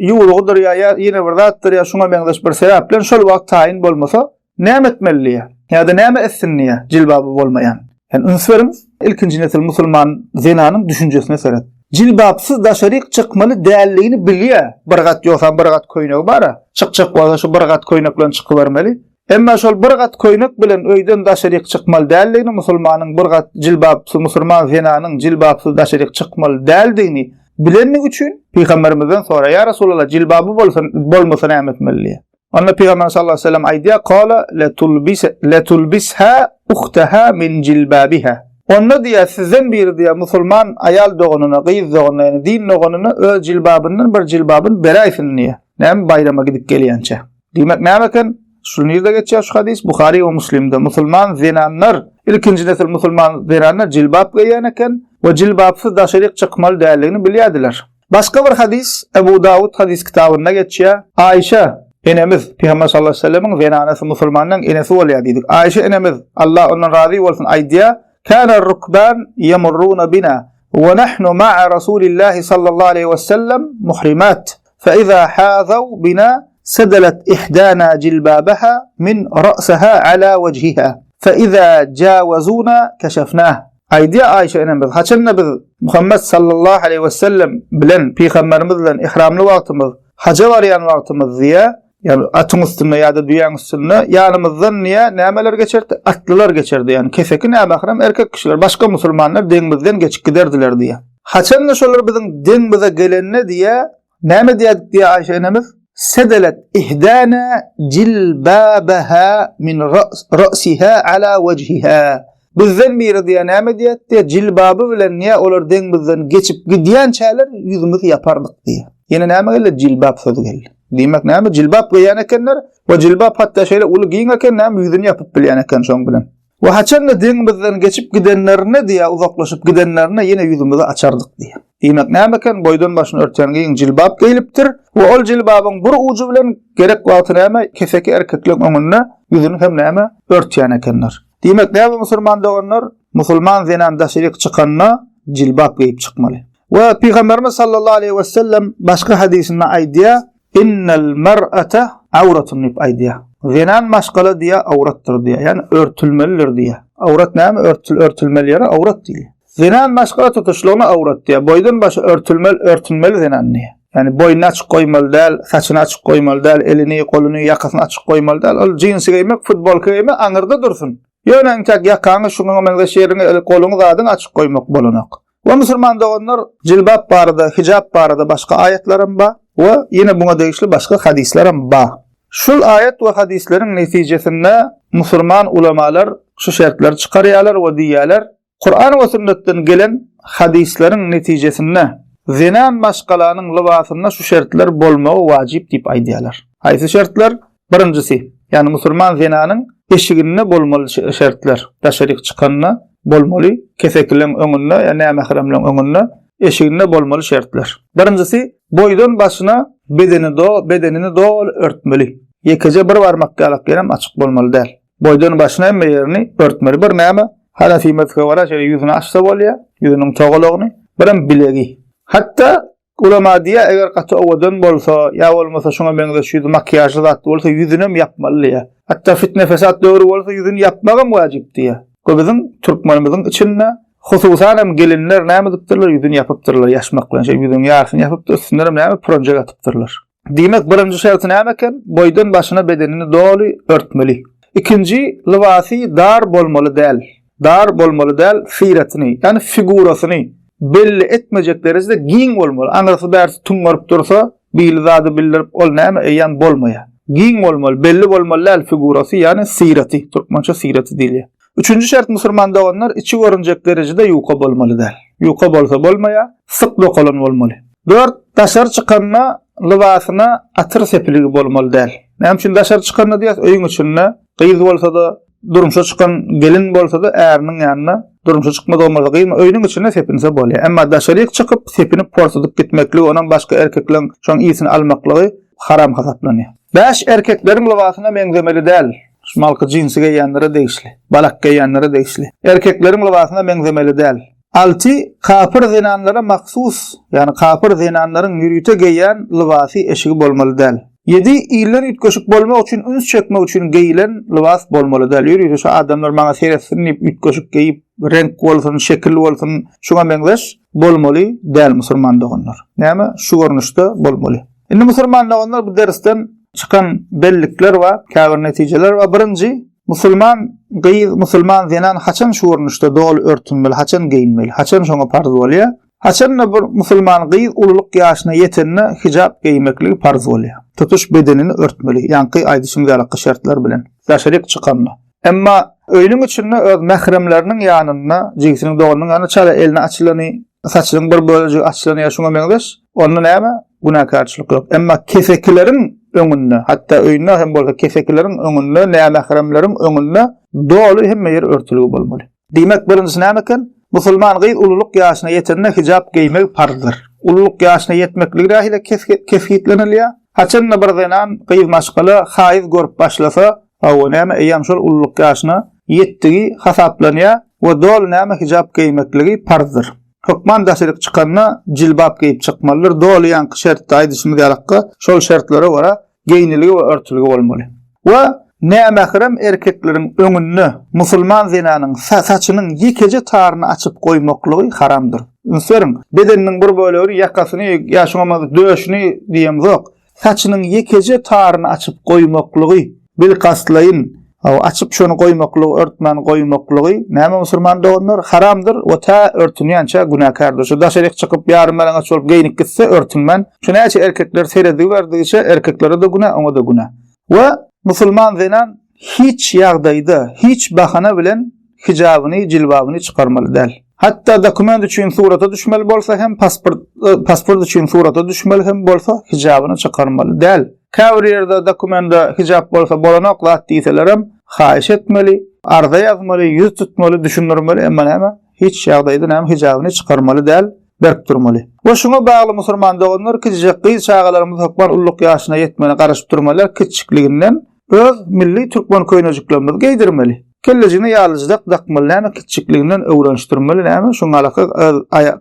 A: ýuwlugydyr ýa ýa ýene bir zatdyr ýa şuňa meňzeş bir sebäp bilen şol wagt taýyn bolmasa näme etmeli diýýär. Ýa-da näme etsin diýýär jilbaby bolmaýan. Ýani üns beriň, ilkinji nesil musulman zenanyň düşünjesine seret. Jilbapsyz daşaryk çykmaly däldigini bilýär. Bir gat ýogsam bir gat köýnegi bar-a. Çykjak bolsa şu bir gat köýnek bilen çykybermeli. Emma şol bir gat köýnek bilen öýden daşaryk çykmaly däldigini, musulmanyň bir gat jilbapsyz, musulman zenanyň jilbapsyz daşaryk çykmaly däldigini bilenligi üçin pygamberimizden soraýar, Ýa Resulallah, jilbaby bolsa, bolmasa näme etmeli diýýär. Onda Pygamber sallallahu aleyhi ve sellem aýdýar, Kala letulbis letulbisha uhtaha min jilbabiha. Onda diýýär, sizden biri diýýär, musulman aýal doganyna, gyz doganyna, ýagny din doganyna öz jilbabyndan bir jilbabyny beräýsin diýýär. Näme baýrama gidip gelýänçä. Diýmek näme eken? Şu nirde geçýär şu hadys? Buhary we Muslimde. Musulman zenanlar, ilkinji nesil musulman zenanlar jilbap geýýän eken we jilbapsyz daşaryk çykmaly däldigini bilýärdiler. Başga bir hadys Ebu Dawud hadys kitabynda geçýär. Aýşa enemiz, Pygamber sallallahu aleýhi we sellemiň zenanasy, musulmanlaryň enesi bolýar diýdik. Aýşa enemiz, Allah ondan razy bolsun, aýdýar, Kana rukban yamurruna bina we nahnu ma'a Rasulillahi sallallahu aleýhi we sellem muhrimat. Fe iza hazaw bina sedelet ihdana jilbabaha min ra'saha ala wejhiha. Fe iza jawazuna keşefnah. Aýdýar Aýşa enemiz, haçanda biz Muhammet sallallahu aleýhi we sellem bilen, pygamberimiz bilen ihramly wagtymyz, haja barýan wagtymyz diýýär, ýagny atyň üstünde ýa-da düýäň üstünde ýanymyzdan diýýär, nämeler geçerdi? Atlylar geçerdi, ýagny keseki nämährem erkek kişiler, başga musulmanlar deňimizden geçip giderdiler diýýär. Haçanda şolar biziň deňimize gelende diýýär, näme diýerdik diýýär Aýşa enemiz? Sedelet ihdana jilbabaha min ra'siha ala wejhiha. Bizden biri diýýär näme diýerdi diýýär, jilbaby bilen diýýär, olar deňimizden geçip gidýänçäler ýüzümizi ýapardyk diýýär. Ýene näme geldi? Jilbap sözi geldi. Diýmek näme? Jilbap geýýän ekenler we jilbap hatda şeýle uly giň eken, näme ýüzüni ýapyp bilýän eken şoň bilen. We haçanda deňimizden geçip gidenlerinde diýýär, uzaklaşyp gidenlerinde ýene ýüzümizi açardyk diýýär. Diýmek näme eken? Boýdan başyny örtýän giň jilbap geýlipdir we ol jilbabyň bir ujy bilen gerek wagty näme keseki erkekleň öňünde ýüzüni hem näme örtýän ekenler. Diýmek näme musulman doganlar? Musulman zenan daşaryk çykanda jilbap geýip çykmaly. We Pygamberimiz sallallahu aleýhi we sellem başga hadysynda aýdýar, Innel mer'ate awratun diýip aýdýar. Zenan maşgala diýýär, awratdyr diýýär. Ýagny örtülmelidir diýýär. Awrat näme? Örtül, örtülmeli ýeri awrat diýilýär. Zenan maşgala tutuşlygyna awrat diýýär. Boýdan başa örtülmeli, örtünmeli zenan diýýär. Ýagny boýnuny açyk goýmaly däl, saçyny açyk goýmaly däl, elini, goluny, ýakasyny açyk goýmaly däl. Ol jinsi geýmek, futbolka geýmek aňyrda dursun. Ýöne entek ýakaňy, şuňa meňzeş ýeriňi, goluňy zadyňy açyk goýmak bolanok. We musulman doganlar jilbap barada, hijap barada başga aýatlaram ba we ýene buňa degişli başga hadyslaram ba. Şul aýat we hadyslaryň netijesinde musulman ulamalar şu şertleri çykarýarlar we diýýärler, Kuran we sünnetden gelen hadyslaryň netijesinde zenan maşgalanyň lybasynda şu şertler bolmagy wajyp diýip aýdýarlar. Haýsy şertler? Birinjisi, ýagny musulman zenanyň eşiginde bolmaly şertler, daşaryk çykanda bolmaly, kesekileň öňünde ýa nämähremleň öňünde eşiginde bolmaly şertler. Birinjisi, boýdan başyna bedeni do, bedenini doly örtmeli. Ýekeje bir barmak ýalak ýerem açyk bolmaly däl. Boýdan başyna hemme ýerini örtmeli. Bir näme, Hanefi mezhebe görä şeýle ýüzüni açsa bolýar, ýüzüniň togalagyny, birem bilegi. Hatda Ulama diýýär, eger gaty owadan bolsa, ýa bolmasa şuňa meňzeş ýüzi makiýažly zat bolsa, ýüzünem ýapmaly diýýär. Hatda fitne-fesat döwri bolsa, ýüzüni ýapmagam wajyp diýýär. Bu biziň türkmenimiziň içinde, hususan hem gelinler näme edipdirler, ýüzüni ýapypdyrlar ýaşmak bilen, şeýle ýüzüniň ýarysyny ýapypdyr, üstündenem näme pürenjek atypdyrlar. Diýmek, birinji şerti näme eken? Boýdan başyna bedenini doly örtmeli. Ikinji, lybasy dar bolmaly däl. Dar bolmaly däl, syratyny, ýagny figurasyny belli etmejek derejede giň bolmaly. Aňyrsy-bärsi tüňňerip dursa, bili zady bildirip, ol näme, eýýäm bolmaýar. Giň bolmaly, belli bolmaly däl figurasy, ýagny syraty, türkmençe syraty diýilýär. Üçünji şert musurman doganlar içi görünjek derejede ýuka bolmaly däl. Ýuka bolsa bolmaýar, syk dokalan bolmaly. Dört, daşary çykanda lybasyna atyr sepiligi bolmaly däl. Näme üçin daşary çykanda diýýäs, öýüň içinde gyz bolsa-da, durmuşa çykan gelin bolsa-da äriniň ýanynda, durmuşa çykmadyk bolsa gyz öýüniň içinde sepinse bolýar. Emma daşaryk çykyp sepinip porsudyp gitmekligi, onam başga erkekleň şoň ysyny almaklygy haram hasaplanýar. Bäş, erkekleriň lybasyna meňzemeli däl. Şu malky jinsi geýýänlere degişli. Balak geýýänlere degişli. Erkekleriň lybasyna meňzemeli däl. Alty, kapyr zenanlara mahsus, ýagny kapyr zenanlaryň ýörite geýýän lybasy, eşigi bolmaly däl. Ýedi, ilden üýtgeşik bolmak üçin, üns çekmek üçin geýilen lybas bolmaly däl. Ýörite şu adamlar maňa seretsin diýip üýtgeşik geýip, reňk bolsun, şekil bolsun, şuňa meňzeş bolmaly däl musulman doganlar. Näme? Şu görnüşde bolmaly. Indi musulman doganlar bu dersden çykan bellikler bar, käbir netijeler bar. Birinji, musulman gyz, musulman zenan haçan şu görnüşde doly örtünmeli, haçan geýinmeli, haçan şoňa parz bolýar? Haçanda bir musulman gyz ululyk ýaşyna ýetende hijap geýmekligi parz bolýar. Tutuş bedenini örtmeli, ýaňky aýdyşym ýalyky şertler bilen. Daşaryk çykanda. Emma öýüniň içinde öz mähremleriniň ýanynda, jigisiniň, doganynyň ýanynda çala elini açylany, saçynyň bir bölejigi açylany ýa şuňa meňzeş, onda näme? Günäkärçilik ýok. Emma kesekileriň öňünde, hatda öýünde hem bolsa kesekileriň öňünde, nämähremleriň öňünde doly hemme ýeri örtülgi bolmaly. Diýmek, birinjisi näme eken? Musulman gyz ululyk ýaşyna ýetende hijap geýmegi parzdyr. Ululyk ýaşyna ýetmekligi nähili kesgitlenilýär? Haçanda bir zenan, gyz maşgala haýyz görüp başlasa, hawa näme eýýäm şol ululyk ýaşyna ýetdigi hasaplanýar we doly näme hijap geýmekligi parzdyr. Hökman daşaryk çykanda jilbap geýip çykmalydyr. Doly ýaňky şertde aýdyşymyz ýalakka şol şertlere görä geýniligi we örtülgi bolmaly. We nämährem erkekleriň öňünde musulman zenanyň saçynyň ýekeje taryny açyp goýmaklygy haramdyr. Üns beriň, bedeniniň bir bölegini, ýakasyny ýa şuňa meňzeş döşüni diýemzok. Saçynyň ýekeje taryny açyp goýmaklygy bilkastlaýyn açyp şony goýmaklygy, örtmän goýmaklygy näme musulman doganlar haramdyr we tä örtünýänçä günäkärdir. Şu daşaryk çykyp ýarym ýalaňaç bolup geýnip gitse örtünmän, şu näçe erkekler serediberdigiçe erkeklere-de günä, oňa-da günä. We musulman zenan hiç ýagdaýda, hiç bahana bilen hijabyny, jilbabyny çykarmaly däl. Hatda dokument üçin surata düşmeli bolsa hem, pasport, pasport üçin surata düşmeli hem bolsa hijabyny çykarmaly däl. Käbir ýerde dokumende hijap bolsa bolanok zat diýselerem, haýyş etmeli, arza ýazmaly, ýüz tutmaly, düşündirmeli, emma näme, hiç ýagdaýda näme hijabyny çykarmaly däl, berk durmaly. We şuňa bagly musurman doganlar kiçijek gyz çagalarymyz hökman ulluk ýaşyna ýetmegine garaşyp durmalylar, kiçjikliginden öz milli türkmen köýnejiklerimizi geýdirmeli. Kellejigine ýalyjydak dakmaly näme kiçjikliginden öwrenişdirmeli näme şuňalaka öz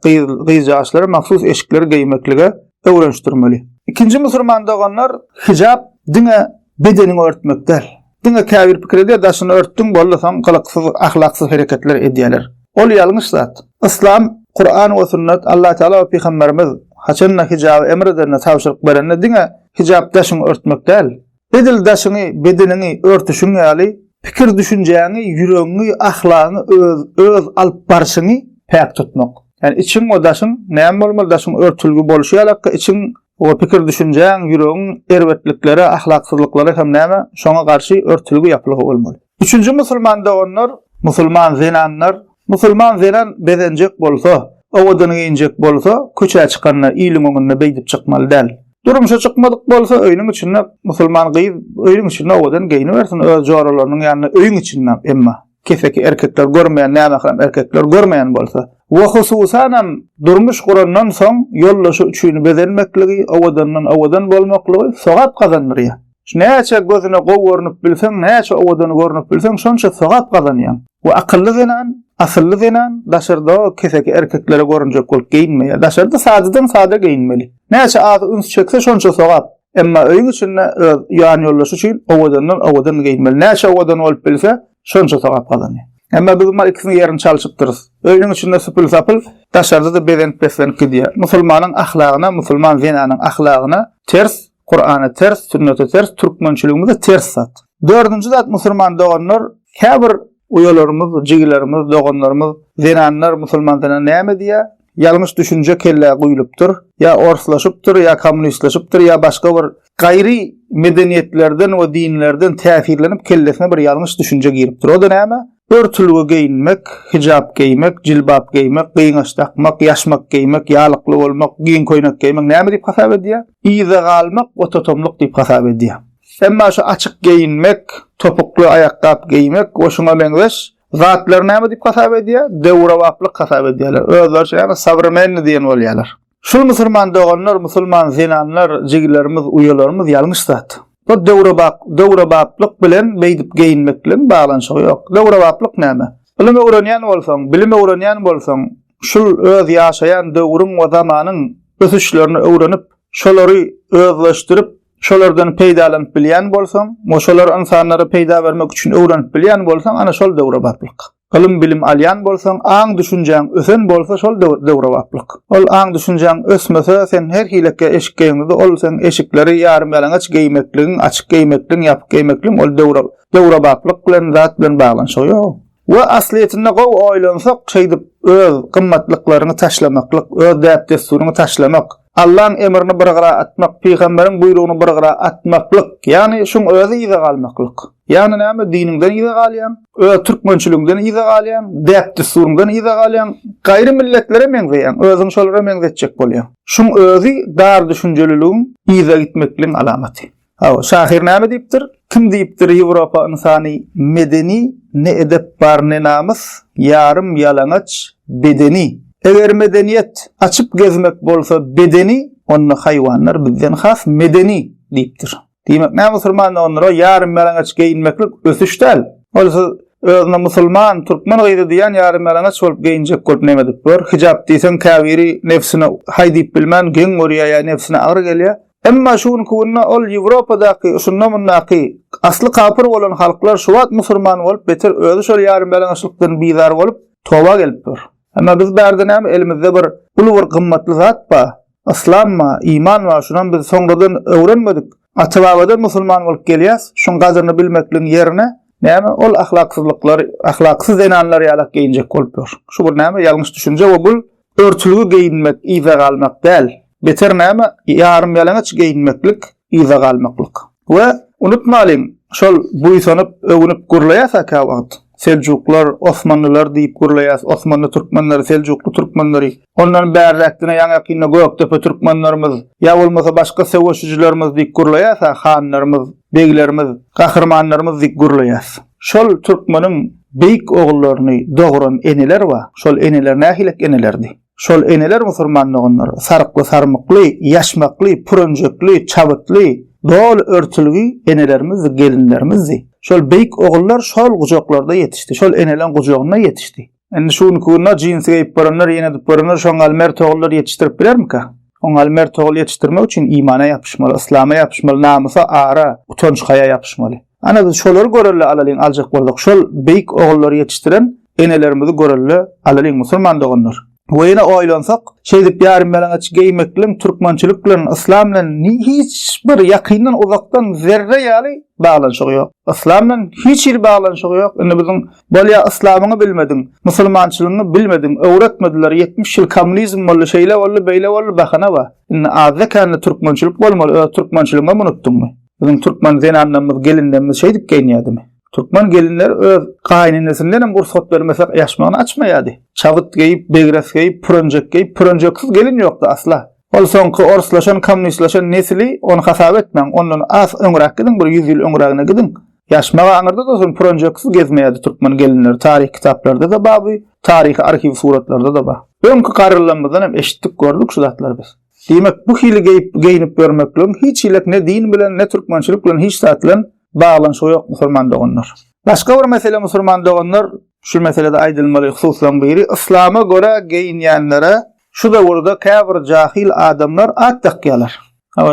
A: gyz gyzjagaşlara mahsus eşikleri geýmeklige öwrenişdirmeli. Ikinji musurman doganlar hijap diňe bedeniňi örtmek däl. Diňe käbir pikir edýär daşyny örtdüň boldy soň gylyksyz ahlaksyz hereketler edýäler. Ol ýalňyş zat. Yslam, Kuran we sünnet Allah Teala we Pygamberimiz haçanda hijaby emr edende tabşyryk berende diňe hijap daşyňy örtmek däl. Edil daşyňy, bedeniňi örtüşiň ýaly, pikir-düşünjäňi, ýüregiňi, ahlagyňy, öz, öz alyp barşyňy päk tutmak. Ýagny içiň we daşyň näme bolmaly? Daşyň örtülgi bolşy ýalakka içiň we pikir-düşünjäň, ýüregiň erbetliklere, ahlaksyzlyklara hem näme? Şoňa garşy örtülgi, ýapylgy bolmaly. Üçünji musulman doganlar, musulman zenanlar, musulman zenan bezenjek bolsa, owadan geýinjek bolsa, köçä çykanda iliň öňünde beýdip çykmaly däl. Durmuşa çykmadyk bolsa öýüniň içinde musulman gyz öýüniň içinde owadan geýinibersin öz joralarynyň ýanynda öýüň içinde emma keseki erkekler görmeýän nämährem erkekler görmeýän bolsa we hususanam durmuş gurandan soň ýoldaşy üçin bezenmekligi owadandan owadan bolmaklygy sogap gazandyrýar. Şu näçe gözüne gowy görnüp bilseň, näçe owadan görnüp bilseň, şonça sogap gazanýaň. We akylly zenan, asylly zenan daşarda keseki erkeklere görünjek bolup geýinmeýär. Daşarda sadadan sada geýinmeli. Näçe az üns çekse şonça sogap. Emma öýüň içinde öz ýan ýoldaşy üçin owadandan owadan geýinmeli. Näçe owadan bolup bilse, şonça sogap gazanýar. Emma biz muny ikisiniň ýerini çalşypdyrys. Öýüniň içinde süpül-sapyl, daşarda-da bezenip-beslenip gidýär. Musulmanyň ahlagyna, musulman zenanyň ahlagyna ters, Kurana ters, sünnete ters, türkmençiligimize ters zat. Dördünji zat musulman doganlar, käbir uýalarymyz, jigilerimiz, doganlarymyz, zenanlar, musulman zenan näme diýýär? Ýalňyş düşünje kellä guýlupdyr, ýa orslaşypdyr, ýa kommunistleşipdir, ýa başga bir gaýry medeniýetlerden we dinlerden täsirlenip kellesine bir ýalňyş düşünje giripdir. O-da näme? Örtülgi geýinmek, hijap geýmek, jilbap geýmek, gyňaç dakmak, ýaşmak geýmek, ýalykly bolmak, giň köýnek geýmek näme diýip hasap edýär? Yza galmak we totamlyk diýip hasap edýär. Emma şu açyk geýinmek, topukly aýakgap geýmek we şuňa meňzeş zatlary näme diýip hasap edýär? Döwrebaplyk hasap edýärler. Özleriçe näme sowremennyý diýen bolýarlar. Şul musulman doganlar, musulman zenanlar, jigilerimiz, uýalarymyz ýalňyş zat. Bu döwrebap, döwrebaplyk bilen beýdip geýinmekligiň baglanyşygy ýok. Döwrebaplyk näme? Ylym öwrenýän bolsaň, bilim öwrenýän bolsaň, şul öz ýaşaýan döwrüň we zamanyň ösüşlerini öwrenip, şolary özleşdirip, şolardan peýdalanyp bilýän bolsaň we şolary ynsanlara peýda bermek üçin öwrenip bilýän bolsaň, ana şol döwrebaplyk. Ylym-bilim alýan bolsaň, aň-düşünjäň ösen bolsa şol döwrebaplyk. Ol aň-düşünjäň ösmese, sen her hilekge eşik geýiňde-de ol seň eşikleri ýarym-ýalaňaç geýmekligiň, açyk geýmekligiň, ýapyk geýmekligiň ol döwrebaplyk bilen zat bilen baglanyşygy ýok. We aslyýetinde gowy oýlansak, şeýdip öz gymmatlyklaryňy taşlamaklyk, öz däp-dessuryňy taşlamak, Allaň emrini bir gyra atmak, pygamberiň buýrugyny bir gyra atmaklyk, ýagny şuň özi yza galmaklyk. Ýagny näme, diniňden yza galýaň, öz türkmençiligiňden yza galýaň, däp-dessuryňdan yza galýaň, gaýry milletlere meňzeýäň, özüňi şolara meňzetjek bolýaň. Şuň özi dar düşünjeliligiň, yza gitmekligiň alamaty. Hawa, şahyr näme diýipdir? Kim diýipdir Ýewropa ynsany medeni, ne edep bar, ne namys, ýarym ýalaňaç bedeni. Eger medeniýet açyp gezmek bolsa bedeni, onda haýwanlar bizden has medeni diýipdir. Diýmek näme musulman doganlar, o ýarym ýalaňaç geýinmeklik ösüş däl. Ol siz özüne musulman, türkmen gyzy diýen ýarym ýalaňaç bolup geýinjek bolup neme edip gör. Hijap diýseň käbiri nebsine haý diýip bilmän geň görýär ýa nebsine agyr gelýär. Emma şu günki günde ol Ýewropadaky, şunda-mundaky asly kapyr bolan halklar şu wagt musulman bolup beter özi şol ýarym ýalaňaçlykdan bizar bolup toba gelip dur. Emma biz bärde näme elimizde bir uly bir gymmatly zat bar. Yslam bar, iman bar, şunam biz soňradan öwrenmedik. Ata-babadan musulman bolup gelýäs, şuň gadyryny bilmekligiň ýerine näme ol ahlaksyzlyklar, ahlaksyz zenanlar ýalak geýinjek bolup ýör. Şu bir näme ýalňyş düşünje we bul örtülgi geýinmek yza galmak däl. Beter näme ýarym ýalaňaç geýinmeklik yza galmaklyk. We unutmalyň, şol buýsanyp, öwünip gürleýäs-ä käwagt. Seljuklar, osmanlylar diýip gürleýäs, osmanly türkmenleri, seljukly türkmenleri. Ondan bärräkdine ýaňy-ýakynda Gökdepe türkmenlerimiz, ýa bolmasa başga söweşijilerimiz diýip gürleýäs-ä, hanlarymyz, beglerimiz, gahrymanlarymyz diýip gürleýäs. Şol türkmeniň beýik ogullaryny dogran eneler bar. Şol eneler nähilek enelerdi? Şol eneler musurman doganlar, sarykly-sarmykly, ýaşmakly, pürenjekli, çabytly, doly örtülgi enelerimizdi, gelinlerimizdi. Şol beýik ogullar şol gujaklarda ýetişdi, şol eneleň gujagynda ýetişdi. Indi şu günki günde jinsi geýip görenler, ýene edip görenler şoň ýaly mert ogullary ýetişdirip bilermika? Oň ýaly mert ogul ýetişdirmek üçin imana ýapyşmaly, yslama ýapyşmaly, namysa, ara, utanç-haýa ýapyşmaly. Ana biz şolary görelde alalyň aljak bolsak, şol beýik ogullary ýetişdiren enelerimizi görelde alalyň musulman doganlar. We ýene oýlansak, şeýdip ýarym ýalaňaç geýmekligiň türkmençilik bilen, yslam bilen hiç bir ýakyndan uzakdan zerre ýaly baglanyşygy ýok. Yslam bilen hiç hili baglanyşygy ýok. Indi biziň bolýa yslamyňy bilmediň, musulmançylygyňy bilmediň, öwretmediler, 70 ýyl kommunizm boldy, şeýle boldy, beýle boldy, bahana bar. Indi azda-kände türkmençilik bolmaly, öz türkmençiligiňem unutdyňmy? Biziň türkmen zenanlarymyz, gelinlerimiz şeýdip geýinýärdimi? Türkmen gelinleri öz gaýynenesindenem rugsat bermese ýaşmagyny açmaýardy. Çabyt geýip, begres geýip, pürenjek geýip, pürenjeksiz gelin ýokdy asla. Ol soňky orslaşan, kommunistlaşan nesili ony hasap etmäň, ondan az öňräk gidiň, bir ýüz ýyl öňrägine gidiň. Ýaşmagy aňyrda dursun, pürenjeksiz gezmeýärdi türkmen gelinleri, taryhy kitaplarda-da bar bu, taryhy arhiw suratlarda-da bar. Öňki garrylarymyzdan hem eşitdik, gördük şu zatlary biz. Diýmek, bu hili geýip, geýnip ýörmekligiň hiç hilek ne din bilen, ne türkmençilik bilen hiç zat bilen baglanyşygy ýok musulman doganlar. Başga bir mesele musulman doganlar, şu meselede aýdylmaly hususlaryň biri, yslama görä geýinýänlere şu döwürde käbir jahyl adamlar at dakýarlar.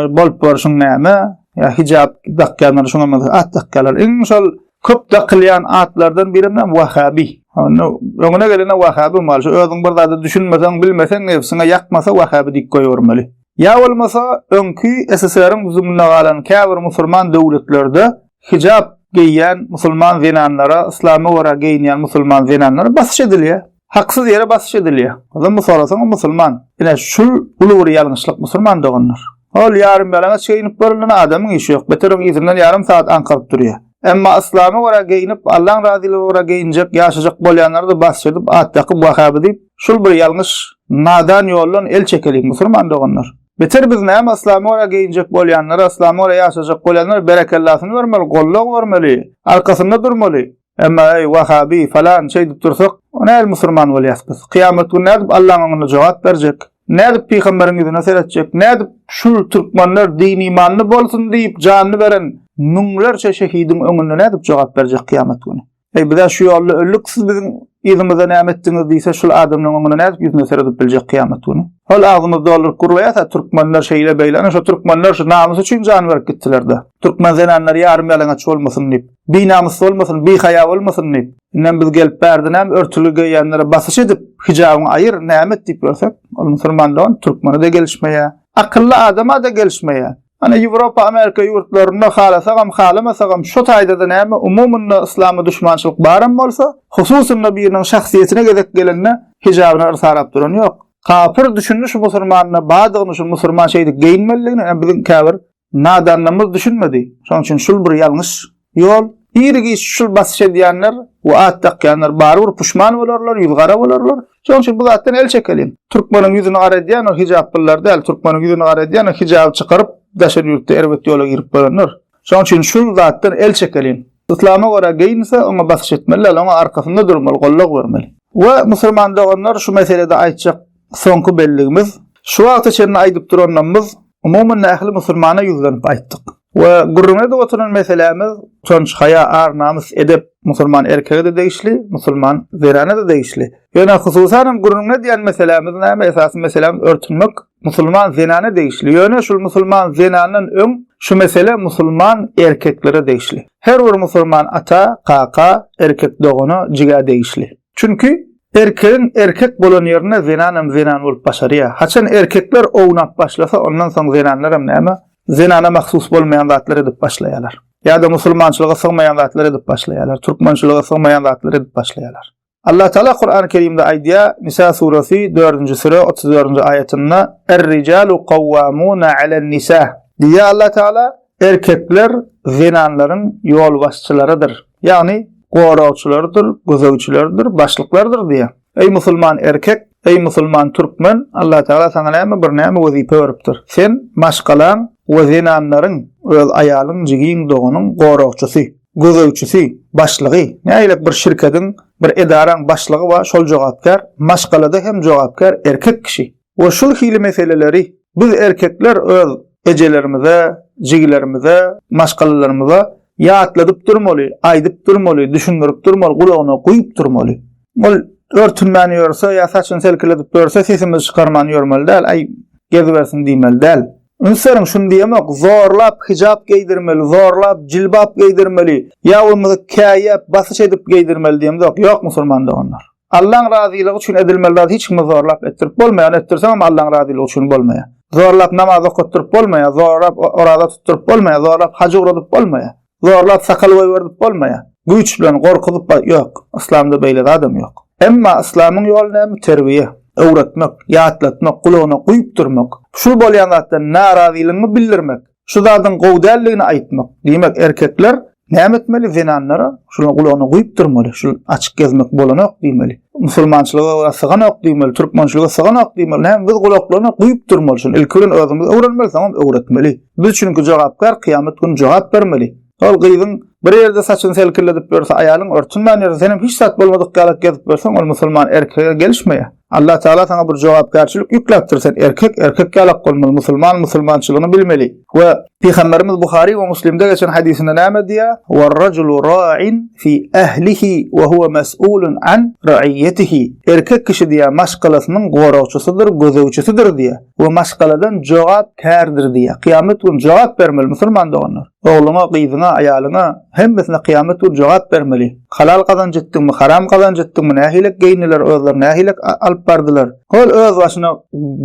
A: Bolup görşüň näme? Ýa hijap dakýanlar şuňa meňzeş at dakýarlar. Iň şol köp dakylýan atlardan biri hem Wahabi. Onda öňüne gelene Wahabi mal. Şu özüň bir zada düşünmeseň, bilmeseň, nebsiňe ýakmasa Wahabi diýip goýbermeli. Ýa bolmasa öňki SSR-iň düzüminde galan käbir musulman döwletlerde hijap geýýän musulman zenanlara, yslama görä geýinýän musulman zenanlara basyş edilýär. Haksyz ýere basyş edilýär. Ozam bu sorasaň musulman. Ine şul uly bir ýalňyşlyk musulman doganlar. Ol ýarym ýalaňaç geýinip göründen adamyň işi ýok. Beter oň yzyndan ýarym sagat aňkaryp durýar. Emma yslama görä geýinip, Allaň razylygyna görä geýinjek, ýaşajak bolýanlara-da basyş edip, at dakyp wahaby diýip, şul bir ýalňyş, nadan ýoldan el çekeliň musulman doganlar. Beter biz näme yslama görä geýinjek bolýanlara, yslama görä ýaşajak bolýanlara berekellasyny bermeli, goldaw bermeli, arkasynda durmaly. Emma eý, wahaby, falan, şeýdip dursak, nähili musurman bolýas biz? Kyýamat güni nädip Allaň öňünde jogap berjek? Nädip pygamberiň ýüzüne seretjek? Nädip şul türkmenler din-imanly bolsun diýip janyny beren müňlerçe şehidiň öňünde nädip jogap berjek kyýamat güni? Eý, biz-ä şu ýolda öldük, siz biziň yzymyzda näme etdiňiz diýse, şul adamlaryň öňünde nädip ýüzüne seredip biljek kyýamat güni? Hol agzymyzy dolduryp gürleýäs-ä, türkmenler şeýle-beýle, ana şo türkmenler şu namys üçin jan berip gitdiler-de. Türkmen zenanlary ýarym-ýalaňaç bolmasyn diýip. Binamys bolmasyn, bihaýa bolmasyn diýip. Indem biz gelip bärde näme örtülgi geýýänlere basyş edip, hijabyňy aýyr, näme et diýip ýörsek, ol musulman dogan türkmene-de gelişmeýär. Akylly adama-da gelişmeýär. Ana Ýewropa, Amerika ýurtlarynda halasagam, halamasagam şo taýda-da näme umumynda yslama duşmançylyk baram bolsa, hususynda biriniň şahsyýetine gezek gelende hijabyna yrsarap duran ýok. Kapyr düşündi şu musulmanda bardygyny, şu musulman şeýdip geýinmelidigini, ine biziň käbir Nadanlygymyz düşünmedi. Şonuň üçin şul bir ýalňyş ýol. Ir-giç şul basyş edýänler we at dakýanlar barybir puşman bolarlar, ýüzi gara bolarlar. Şonuň üçin bu zatdan el çekeliň. Türkmeniň ýüzüni gara edýän ol hijaplylar däl, türkmeniň ýüzüni gara edýän ol hijaby çykaryp daşary ýurtda erbet ýola girip bolanlar. Şonuň üçin şul zatdan el çekeliň. Yslama görä geýinse oňa basyş etmeli däl, oňa arkasynda durmaly, gollag bermeli. We musulman doganlar şu meselede aýtjak. soňky belligimiz, şu wagta çenli aýdyp duranlarymyz umuman ähli musulmana ýüzlenip aýtdyk. We gürrüň edip oturan meselämiz utanç, haýa, ar-namys, edep musulman erkege-de degişli, musulman zenana-da degişli. Ýöne hususanam gürrüň edýän meselämiz näme, esasy meselämiz örtünmek musulman zenana degişli. Ýöne şul musulman zenandan öň şu mesele musulman erkeklere degişli. Her bir musulman ata, kaka, erkek dogana, jigä degişli. Çünki erkegiň erkek bolan ýerinde zenanam zenan bolup başarýar. Haçan erkekler ownap başlasa, ondan soň zenanlaram näme, zenana mahsus bolmaýan zatlar edip başlaýarlar. Ýa-da musulmançylyga sygmaýan zatlar edip başlaýarlar, türkmençilige sygmaýan zatlar edip başlaýarlar. Allah Teala Kur'an-ı Kerimde aýdýar, Nisa suresi 4-nji süre 34-nji aýatynda Er-rijalu kawwamuna alen-nisa. Diýýär Allah Teala, erkekler zenanlaryň ýolbaşçylarydyr. Ýagny goragçylarydyr, gözegçileridir, başlyklarydyr diýýär. Eý musulman erkek, eý musulman türkmen, Allah Teala saňa näme bir näme wezipe beripdir. Sen maşgalaň we zenanlaryň, öz aýalyň, jigiň, doganyň goragçysy. Gözegçisi, başlygy, nähili bir şirkediň, bir edaraň başlygy bar, şol jogapkär, maşgalada hem jogapkär erkek kişi. We şul hili meseleleri biz erkekler öz ejelerimize, jigilerimize, maşgalalarymyza ýatladyp durmaly, aýdyp durmaly, düşündirip durmaly, gulagyna guýup durmaly. Ol örtünmän ýörse ýa saçyny selkiledip ýörse sesimizi çykarman ýörmeli däl, aý gezibersin diýmeli däl. Üns beriň, şuny diýemok, zorlap hijap geýdirmeli, zorlap jilbap geýdirmeli, ýa bolmasa käýäp, basyş edip geýdirmeli diýemzok. Ýok, musulman doganlar. Allaň razylygy üçin edilmeli zady hiç kime zorlap etdirip bolmaýar, ony etdirseňem Allaň razylygy üçin bolmaýar. Zorlap namaz okatdyryp bolmaýar, zorlap oraza tutduryp bolmaýar, zorlap haj ugradyp bolmaýar. Zorlap sakal goýberdip bolmaýar. Güýç bilen gorkuzyp ýok. Yslamda beýle zadam ýok. Emma yslamyň ýoly näme? Terbiýe. Öwretmek, ýatlatmak, gulagyna guýup durmak. Şul bolýan zatdan narazylygyňy bildirmek. Şu zadyň gowy däldigini aýtmak. Diýmek erkekler näme etmeli zenanlara? Şuny gulagyna guýup durmaly. Şul açyk gezmek bolanok diýmeli. Musulmançylyga syganok diýmeli, türkmençilige syganok diýmeli. Näme biz gulaklaryna guýup durmaly şuny. Ilki bilen özümiz öwrenmeli, soňam öwretmeli. Biz çünki jogapkär, kyýamat güni jogap bermeli. Ol gyzyň bir ýerde saçyny selkilledip ýörse, aýalyň örtünmän ýörse, senem hiç zat bolmadyk ýalak gezip ýörseň, ol musulman erkege gelişmeýär. Allah Teala saňa bir jogapkärçilik ýükläpdir, sen erkek, erkek ýalak bolmaly, musulman musulmançylygyny bilmeli. We Pygamberimiz Buhary we Muslimde geçen hadysynda näme diýýär? War-rajulu ra'in fi ahlihi we huwa mes'ulun an ra'iyyetihi. Erkek kişi diýýär, maşgalasynyň goragçysydyr, gözegçisidir diýýär. We maşgaladan jogapkärdir diýýär. Kyýamat güni jogap bermeli musulman doganlar. Ogluňa, gyzyňa, aýalyňa hemmesine kyýamat güni jogap bermeli. Halal gazanç etdiňmi, haram gazanç etdiňmi, nähilek geýindiler özleri, nähilek alyp bardylar. Hol öz başyna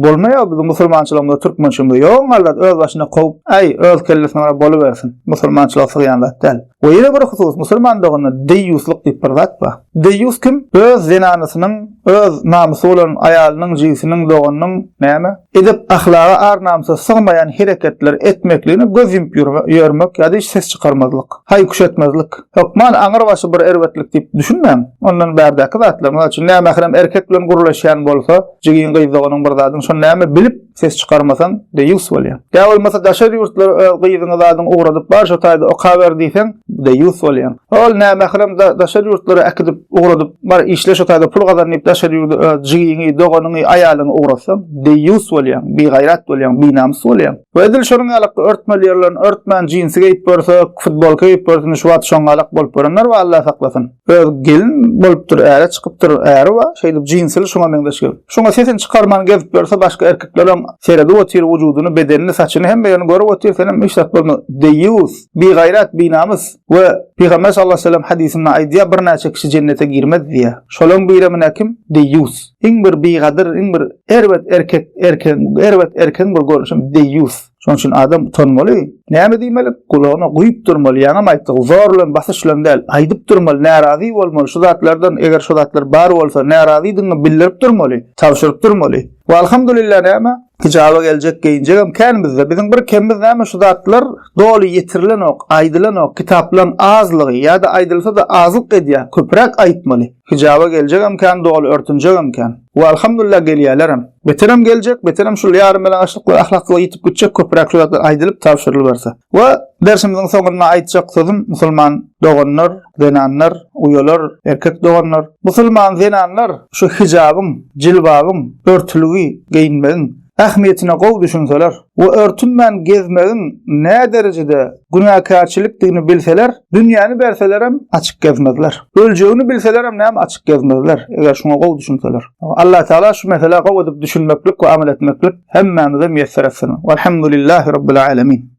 A: bolmaýar biziň musulmançylygymyzda, türkmençiligimizde ýok oňa zat, öz başyna kowup, äý, öz kellesine görä bolubersin. Musulmançylyga sygýan zat däl. We ýene bir husus, musulman doganlar, deýýuslyk diýip bir zat bar. Deýýus kim? Öz zenanasynyň, öz namysy bolan aýalynyň, jigisiniň, doganynyň näme? Edep-ahlaga, ar-namysa sygmaýan hereketleri etmekligine göz ýumup ýörmek ýa-da hiç ses çykarmazlyk, haý-küş etmezlik. Hökman aňrybaşy bir erbetlik diýip düşünmäň. Ondan bärdäki zatlar, mysal üçin, nämährem erkek bilen gürleşýän bolsa, jigiň, gyz doganyň bir zadyň, şony näme bilip ses çykarmasaň, deýýus bolýaň. Ýa bolmasa daşary ýurtlara öz gyzyňy zadyňy ugradyp bar şo taýda okaber diýseň, deýýus bolýaň. Ol nämährem daşary ýurtlara äkidip ugradyp bar işle şo taýda pul gazan diýip daşary ýurda öz jigiňi, doganyňy, aýalyňy ugratsaň, deýýus bolýaň, bigaýrat bolýaň, binamys bolýaň. We edil şonuň ýalakda örtmeli ýerlerini örtmän jinsi geýip görse, futbolka geýip görse indi şu wagt şoňňalak bolup görenler bar Allah saklasyn. Öz gelin bolupdyr, äre çykypdyr, äri bar, şeýdip jinsili şoňa meňzeş gelip. Şoňa sesini çykarman gezip ýörse başga erkeklerem seredip otyr wujudyny, bedenini, saçyny hemme ýerini görüp otyr, senem hiç zat bolmaz. Deýýus, bigaýrat, binamys. We Pygamber sallallahu aleyhi ve sellem hadysynda aýdýar, birnäçe kişi jennete girmez diýýär. Şolaryň birem ine kim? Deýýus. Iň bir bigadyr, iň bir erbet erkek, erkegiň, erbet erkegiň bir görnüşem deýýus. Şonuň üçin adam utanmaly. Näme diýmeli? Gulagyna guýup durmaly. Ýaňam aýtdyk, zor bilen, basyş bilen däl. Aýdyp durmaly, närazy bolmaly. Şu zatlardan eger şu zatlar bar bolsa, närazydygyňy bildirip durmaly, tabşyryp durmaly. We alhamdulillah näme? Hijaba geljek, geýinjegem kän bizde. Biziň bir kemimiz näme? Şu zatlar doly ýetirilenok, aýdylanok, kitaplaryň azlygy ýa-da aýdylsa-da azlyk edýär. Köpräk aýtmaly. Hijaba geljegem kän, doly örtünjegem kän. We alhamdulillah gelýälerem. Beterem geljek, beterem şul ýarym ýalaňaçlyklar ahlaklyga ýitip gitjek köpräk şu zatlar aýdylyp tabşyrylyberse. We dersimiziň soňunda aýtjak sözüm musulman doganlar, zenanlar, uýalar, erkek doganlar, musulman zenanlar şu hijabyň, jilbabyň, örtüligi geýinmegiň ähmiýetine gowy düşünseler we örtünmän gezmegiň näderejede günäkärçilikdigini bilseler, dünýäni berselerem açyk gezmezler. Öljegini bilselerem näme açyk gezmezler, eger şuňa gowy düşünseler. Allah Teala şu meselä gowy edip düşünmeklik we amal etmeklik hemmämize miýesser etsin. Walhamdulillahi Rabbil Alemin.